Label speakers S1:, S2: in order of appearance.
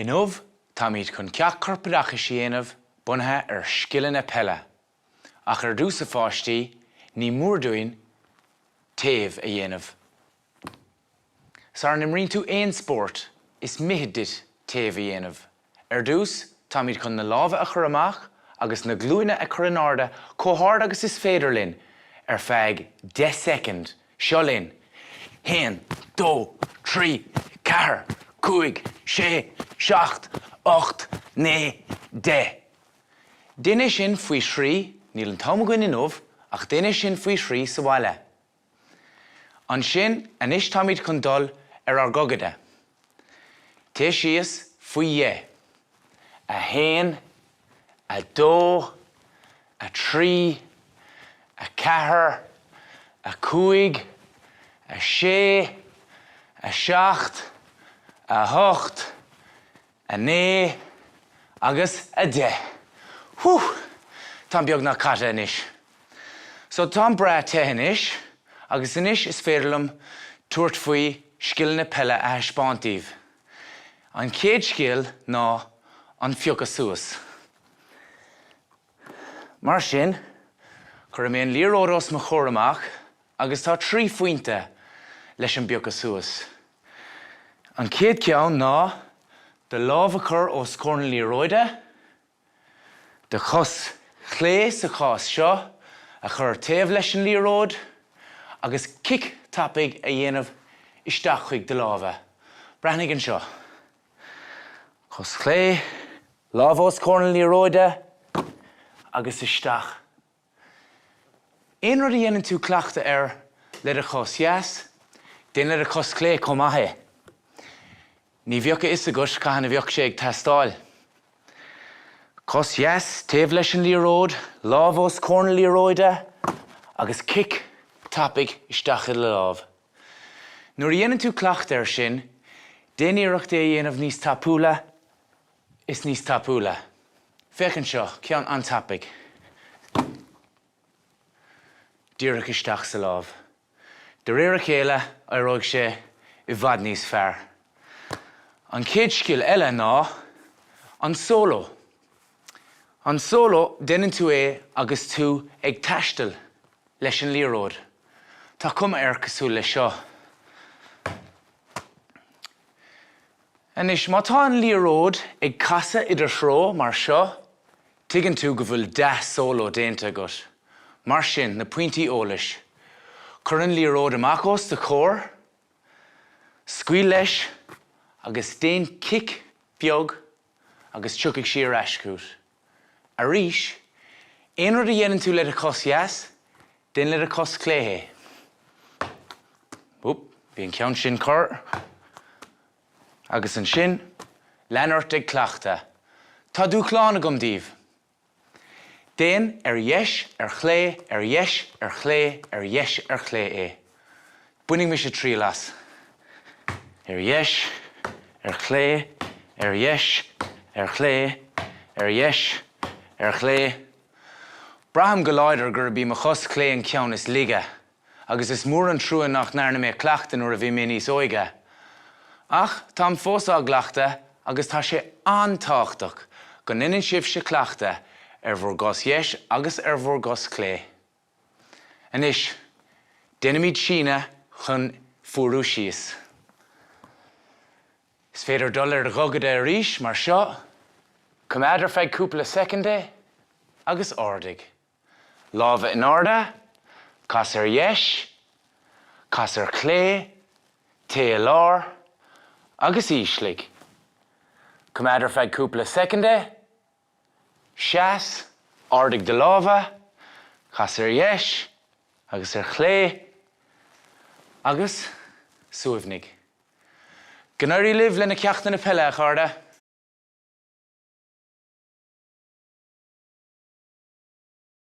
S1: Inniu táimid chun ceacht corpoideachais a dhéanamh bunaithe ar scileanna peile. Ach ar dtús a pháistí, ní mór dúinn téamh a dhéanamh. Sara n-imríonn tú aon spórt, is mithid duit téamh a dhéanamh. Ar dtús, táimid chun na lámha a chur amach agus na glúine a chur in airde chomh hard agus is féidir linn ar feadh 10 soicind. Seo linn! Haon, dó, trí, ceathair, cúig, sé, seacht, ocht, naoi, deich. Déan é sin faoi thrí, níl an t-am againn inniu, ach déan é sin faoi thrí sa bhaile. Ansin, anois táimid chun dul ar ár ngogaide. Téigh síos faoi dheich. 1, 2, 3, 4, 5, 6, 7, 8, 9 agus 10. Whew! Táim beagnach caite anois. So táim breá te anois agus anois is féidir liom tabhairt faoi scileanna peile a thaispeáint daoibh. An chéad scil ná an piocadh suas. Mar sin, cuirfidh mé an liathróid os mo chomhair amach agus tá trí phointe leis an bpiocadh suas. An chéad cheann ná do lámh a chur os comhair na liathróide, do chos chlé sa chás seo a chur taobh leis an liathróid agus cic tapaidh a dhéanamh isteach chuig do lámha. Breathnaigh anseo. Cos chlé, lámh os comhair na liathróide agus isteach. Aon rud a dhéanann tú cleachtadh air le do chos dheas, déan le do chos chlé chomh maith é. Ní bheadh a fhios agat cathain a bheadh sé ag teastáil. Cos dheas taobh leis an liathróid, lámh os comhair na liathróide agus cic tapaidh isteach i do lámh. Nuair a dhéanann tú cleachtadh air sin, déan iarracht é a dhéanamh níos tapúla is níos tapúla. Féach anseo, ceann an-tapaidh. Díreach isteach sa lámh. De réir a chéile, éireoidh sé i bhfad níos fearr. An chéad scil eile ná an sóló. An sóló, déanann tú é agus tú ag taisteal leis an liathróid. Tá cuma air cosúil le seo. Anois, má tá an liathróid ag casadh i do threo mar seo, tuigeann tú go bhfuil dea-sóló déanta agat. Mar sin, na pointí eolais. Cuir an liathróid amach os do chomhair, scaoil leis agus déan cic beag agus tiocfaidh sí ar ais chugat. Arís, aon rud a dhéanann tú le do chos dheas, déan le do chos chlé é. Oop, bhí an ceann sin corr. Agus ansin, lean ort ag cleachtadh. Tá dúshlán agam daoibh! Déan ar dheis, ar chlé, ar dheis, ar chlé, ar dheis, ar chlé é. Bainfidh mise triail as. Ar dheis, ar chlé, ar dheis, ar chlé, ar dheis, ar chlé. Braithim go láidir gurb í mo chos chlé an ceann is laige. Agus is mór an trua nach ndearna mé cleachtadh nuair a bhí mé níos óige. Ach táim fós á gcleachtadh agus tá sé an-tábhachtach go ndéanann sibhse cleachtadh ar bhur gcos dheis agus ar bhur gcos chlé. Anois, déanfaimid síneadh chun fuarú síos. Is féidir dul ar do ghogaide arís, mar seo. Coimeád ar feadh cúpla soicind é agus ardaigh. Lámha in airde, cas ar dheis, cas ar chlé, téigh i lár agus ísligh. Coimeád ar feadh cúpla soicind é, seas, ardaigh do lámha, cas ar dheis agus ar chlé agus suaimhnigh. Go n-éirí libh le na ceachtanna peile, a chairde!